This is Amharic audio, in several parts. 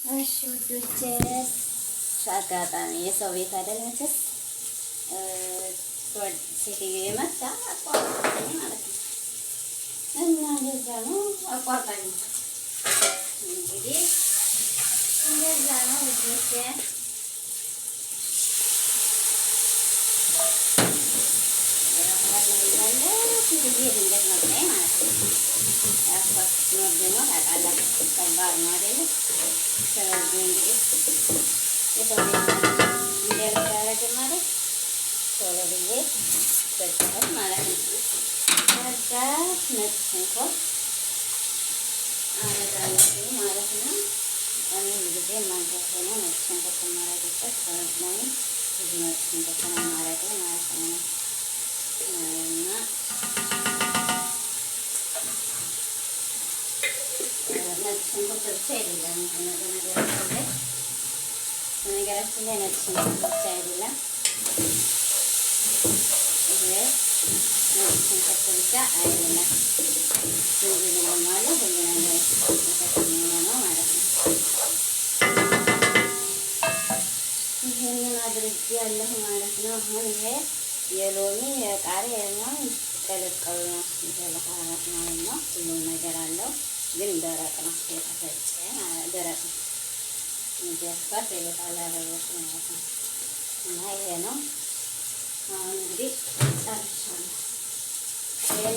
እሺ ውዶቼ፣ አጋጣሚ የሰው ቤት አይደል መቼስ ሴትዮ የመጣ አቋርጣኝ ማለት ነው። እና እንደዛ ነው አቋርጣኝ። እንግዲህ እንደዛ ነው ውዶቼ። ሴትዮ ድንገት መጣኝ ማለት ነው። ያኳስ ሲኖር ደግሞ ታውቃላችሁ ከባድ ነው አይደለ? ስለዚህ እንግዲህ የሰው ቤት እንደልብ ያደረግን ማለት ቶሎ ብዬ ዘጋሁት ማለት ነው። ከዛ ነጭ ሽንኩርት አመጣለሁ ማለት ነው። እኔ ብዙ ጊዜ ማንኪያ ሆኖ ነጭ ሽንኩርት የማደርግበት ለምን ብዙ ነጭ ሽንኩርት ነው የማደርገው ማለት ነው። እና ነጭ ሽንኩርት ብቻ አይደለም፣ በነገራችን ላይ ነጭ ሽንኩርት ብቻ አይደለም። ይሄ ነጭ ሽንኩርት ብቻ አይደለም፣ ዝንጅብልም አለ፣ ሁሉ ነገር የተቀመመ ነው ማለት ነው። ይህንን አድርጌያለሁ ማለት ነው። አሁን ይሄ የሎሚ የቃሪያ የምናምን ቅልቅል ነው። ይሄ بهارات ማለት ነው። ሁሉም ነገር አለው፣ ግን ደረቅ ነው የተፈጨ ደረቅ ነው። እንዲያስፋት የበጣል ማለት ነው። እና ይሄ ነው። አሁን እንግዲህ ጨርሻለሁ። ይሄ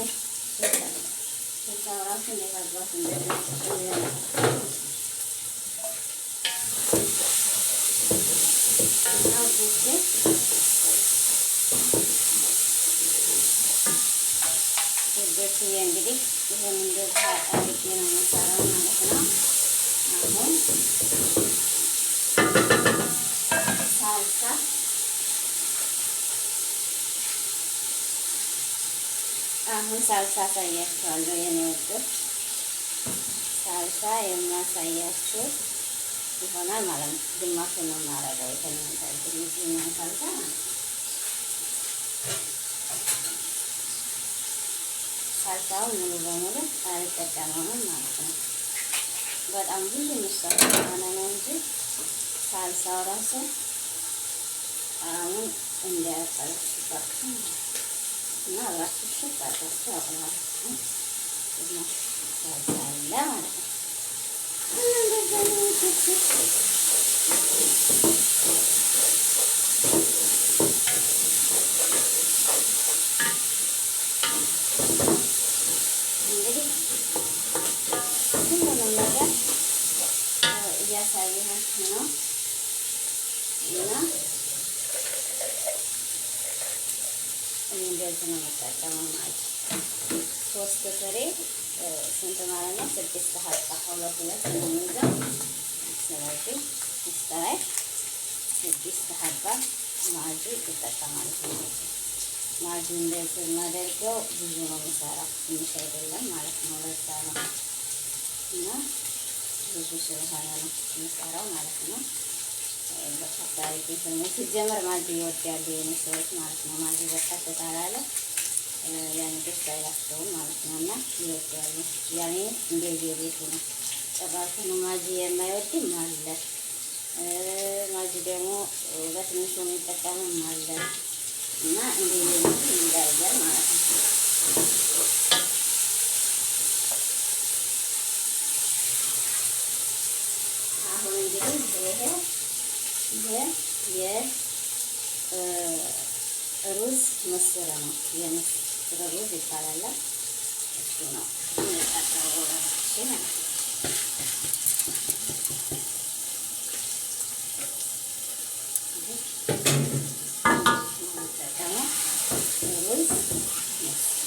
ሽታው ራሱ እንዴት አባቱ እንደሚያስጠላ እና ውዶቼ ውዶችዬ እንግዲህ ይሄን እንደዛ አድርጌ ነው የምሰራው ማለት ነው። አሁን ሳልሳ አሁን ሳልሳ አሳያችኋለሁ የኔ ውዶች። ሳልሳ የማሳያችሁ ይሆናል ማለት ነው። ግማሹን ነው የማደርገው ይሄንን ሳልሳ ማለት ነው። ሳልሳውን ሙሉ በሙሉ አልጠቀመውም ማለት ነው። በጣም ብዙ ምስር ስለሆነ ነው እንጂ ሳልሳው ራሱ ጣዕሙን እንዳያጠለሽባችሁ እና አብራችሁ ሽጥ አድርጋችሁ አቁላችሁ ግማሽ ሳልሳ አለ ማለት ነው። እና እንደዛ ነው ውዶቼ። እንግዲህ ሁሉንም ነገር እያሳየኋችሁ ነው እና እኔ እንደዚህ ነው የምጠቀመው ማለት ነው። 3 ፍሬ ስንት ማለት ነው? 6 حبة ሁለት ሁለት ነው የሚይዘው። ስለዚህ ውስጥ ላይ 6 حبة ማጂ እጠቀማለሁ ማለት ነው። ማጂ እንደዚህ የማደርገው ብዙ ነው የምሰራው፣ ትንሽ አይደለም ማለት ነው። ለዛ ነው እና ብዙ ስለሆነ ነው የምሰራው ማለት ነው። በርካታ አድርጌ ሲጀመር ማጂ ይወዳሉ የኔ ሰዎች ማለት ነው። ማጂ በርካታ ካላለ ያኔ ደስ አይላቸውም ማለት ነው። እና ይወዳሉ። ያኔ እንደየቤቱ ነው። ጭራሹን ማጂ የማይወድም አለ። ማጂ ደግሞ በትንሹ የሚጠቀምም አለ። እና እንደየቤቱ ይለያያል ማለት ነው። አሁን እንግዲህ ይሄ የሩዝ ምስር ነው። የምስር ሩዝ ይባላል። እሱ ነው የሚጠቀመው ማለት ነው። የምጠቀመው ሩዝ ምስር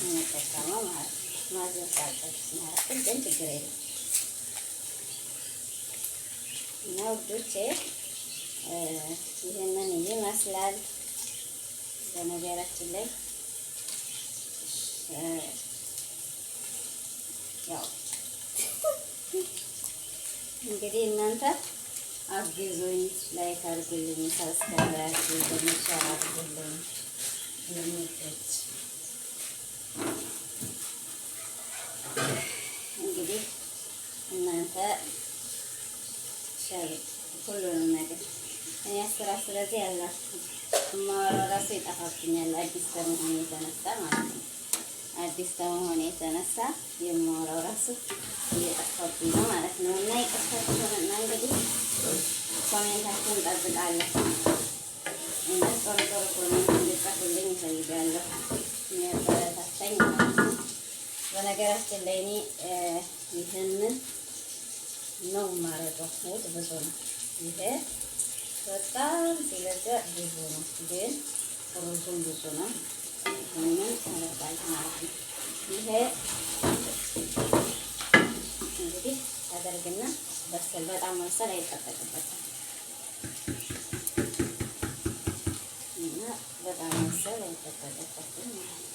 የምጠቀመው ማለት ነው። ማዘን ሳልጠብስ ማለት ግን ችግር የለም። እና ውዶቼ ይህንን ይመስላል። በነገራችን ላይ ያው እንግዲህ እናንተ አግዙኝ፣ like አድርጉልኝ፣ subscribe አድርጉልኝ፣ share አድርጉልኝ። ውዶች እንግዲህ እናንተ share ሁሉንም ነገር እኔ አስራ ስለዚህ ያላችሁ እማወራው ራሱ ይጠፋብኛል። አዲስ ከመሆኔ የተነሳ ማለት ነው። አዲስ ከመሆኔ የተነሳ የማወራው ራሱ እየጠፋብኝ ነው ማለት ነው። እና ይቅርታችሁን እና እንግዲህ comment ኣችሁን እጠብቃለሁ እና ጥሩ ጥሩ comment እንድጽፉልኝ እፈልጋለሁ። የሚያበረታታኝ ማለት ነው። በነገራችን ላይ እኔ ይህንን ነው የማረገው። ወጥ ብዙ ነው ይሄ በጣም ሲበዛ ብዙ ነው፣ ግን ሩዙም ብዙ ነው። ይህንን አደርጋለሁ ማለት ነው። ይሄ እንግዲህ አደርግና በሰል በጣም መብሰል አይጠበቅበትም እና በጣም መብሰል አይጠበቅበትም ማለት ነው።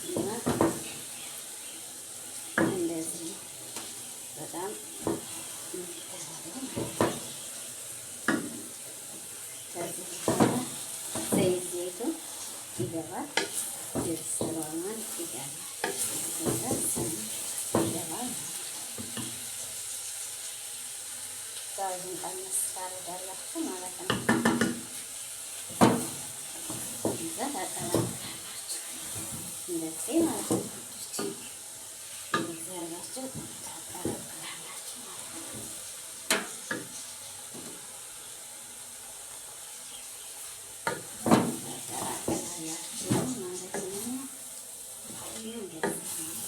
እና እንደዚህ በጣም ከዚህ በኋላ ዘይት ዘይቱ ይገባል። የበሰለውን ይገባል። ከዛ ይገባል። ጋዙን ቀነስ ታደርጋላችሁ ማለት ነው። እዛ ታቀላቅላላችሁ እንደዚህ ማለት ነው። እንደዚህ አድርጋችሁ ታቀላቅላላችሁ ማለት ነው። ታቀላቅላላችሁ ማለት ነው። እንደዚህ ነው።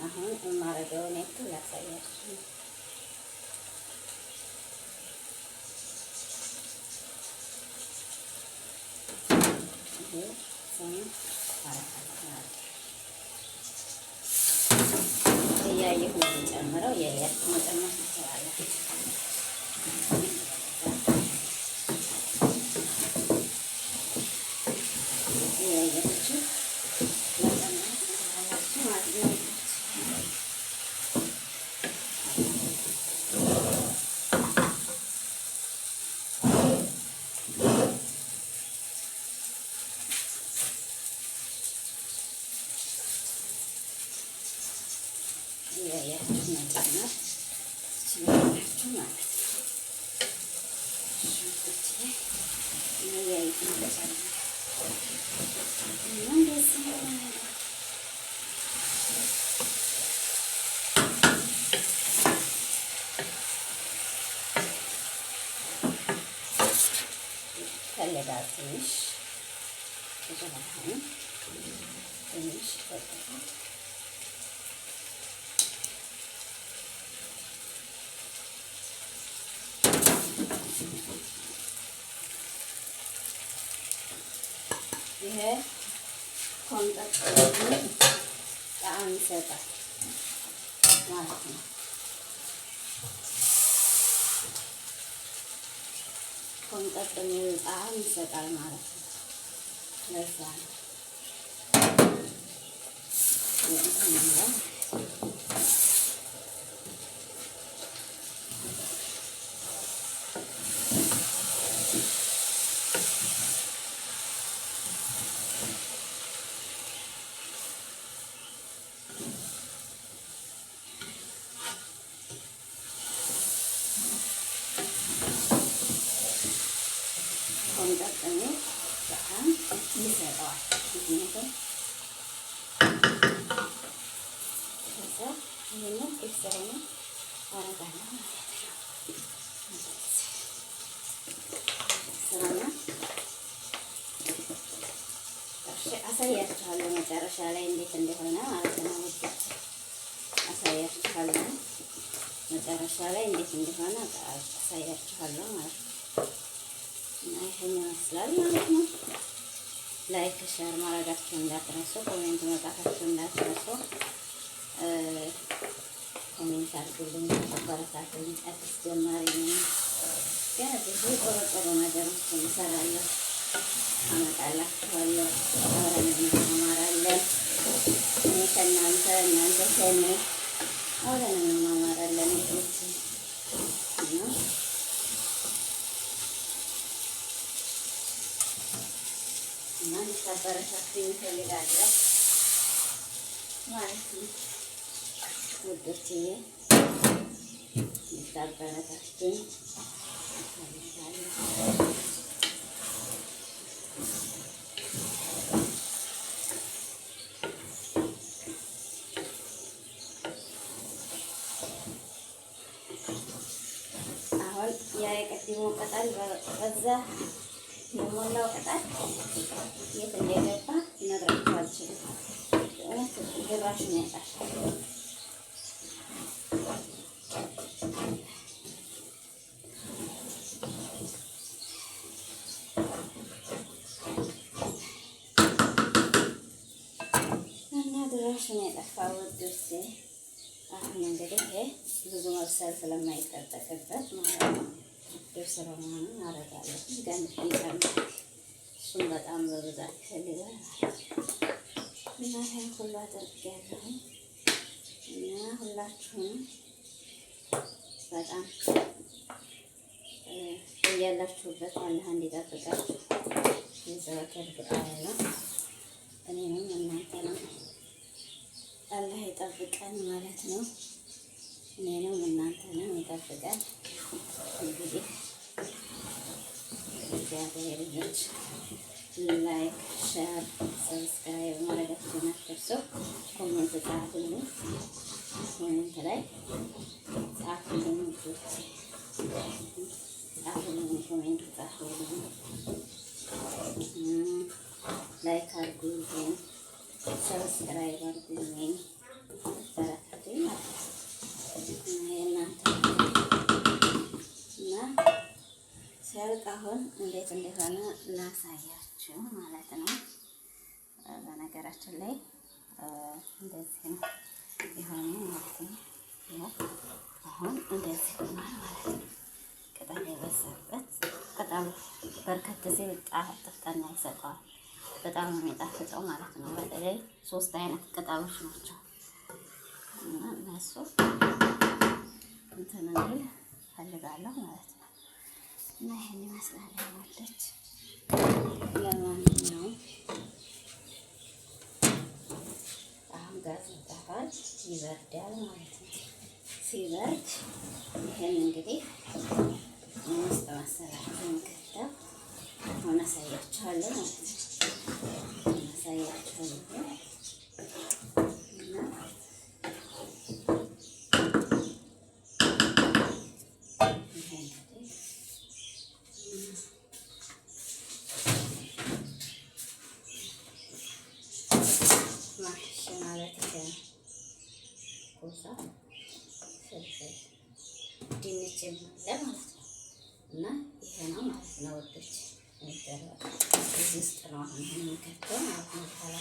አሁን የማደርገውን ያክል ላሳያችሁ። ይሄ ስም አረጋለሁ እያየሁ ነው የምጨምረው። እያያችሁ መጨመር ትችላላችሁ። እያያችሁ መጨመር ትችላላችሁ ማለት ነው። እያያችሁ መጨመር ትችላላችሁ ማለት ነው። እያያችሁ መጨመር እና እንደዚህ ነው። ይፈልጋል ትንሽ ብዙ ባይሆንም ትንሽ ይፈልጋል። ይሄ ኮምጠጥ ጣዕም ይሰጣል ማለት ነው። ኮምጠጥ የሚል ጣዕም ይሰጣል ማለት ነው። ለዛ ነው እንትን ኮምጠጥ የሚል ጣዕም ይሰጠዋል። ምክንያቱም ከዛ ይህንን ጥብስ ሆነ አረጋለሁ ማለት ነው። ማለት ነው። አሳያችኋለሁ መጨረሻ ላይ እንዴት እንደሆነ ማለት ነው። አሳያችኋለሁ መጨረሻ ላይ እንዴት እንደሆነ አሳያችኋለሁ ማለት ነው። እና ይሄን ይመስላል ማለት ነው። Like share ማድረጋችሁን እንዳትረሱ፣ comment መጻፋችሁን እንዳትረሱ። Comment አድርጉልኝ፣ አበረታቱኝ። አዲስ ጀማሪ ነኝ። ገና ብዙ ጥሩ ጥሩ ነገሮችን እሰራለሁ፣ አመጣላችኋለሁ። አብረን እንማማራለን። እኔ ከእናንተ እናንተ ከእኔ አብረን እንማማራለን። ውዶች እና እና እንድታበረታቱኝ እፈልጋለሁ ማለት ነው ውዶችዬ፣ እንድታበረታቱኝ እፈልጋለሁ። አሁን ያ የቅድሙ ቅጠል በዛ የሞላው ቅጠል የት እንደገባ ልነግራችሁ አልችልም። እውነት ድራሹን ያጣል። እና ድራሹን የጠፋ ውዶቼ፣ አሁን እንግዲህ ይሄ ብዙ መብሰል ስለማይጠበቅበት ማለት ነው ድብስ ሮማኑን አደርጋለሁ። ገንፍ ይጨምራል። እሱም በጣም በብዛት ይፈልጋል ማለት ነው። እና ይሄን ሁሉ አድርጌያለሁ እና ሁላችሁንም በጣም እያላችሁበት አላህ እንዲጠብቃችሁ የዘወትር ዱዓዬ ነው። እኔንም እናንተንም አላህ ይጠብቀን ማለት ነው። እኔንም እናንተንም ይጠብቀን። እንግዲህ እግዚአብሔር ልጆች like፣ share፣ subscribe ማድረጋችሁን አትርሱ። Comment ጻፉልኝ፣ comment ላይ ጻፉልኝ፣ ልጆች ጻፉልኝ፣ comment ጻፉልኝ፣ like አድርጉልኝ፣ subscribe አድርጉልኝ፣ በረታቱኝ ማለት ነው። እና የእናንተ እና ሲያልቅ አሁን እንዴት እንደሆነ ላሳያችሁ ማለት ነው። በነገራችን ላይ እንደዚህ ነው የሆነ ማለት ነው። አሁን እንደዚህ ሆኗል ማለት ነው። ቅጠል የበዛበት ቅጠሉ በርከት ሲል ጥፍጥና ይሰጠዋል። በጣም ነው የሚጣፍጠው ማለት ነው። በተለይ ሶስት አይነት ቅጠሎች ናቸው እና እነሱ እንትን እንዲል ፈልጋለሁ ማለት ነው። እና ይሄን ይመስላል ያለች። ለማንኛውም አሁን ጋዝ ይጠፋል፣ ይበርዳል ማለት ነው። ሲበርድ ይሄን እንግዲህ ውስጥ መሰላችሁ እንከተው አሁን አሳያችኋለሁ ማለት ነው። አሳያችኋለሁ እና ይሄ እንግዲህ ማሕሽ ማለት ይሄ ነው። ኩሳ፣ ፍልፍል፣ ድንች አለ ማለት ነው። እና ይሄ ነው ማለት ነው ውዶች፣ የሚደረግ እዚህ ውስጥ ነው አሁን ይሄን የምንከተው ማለት ነው። በኋላ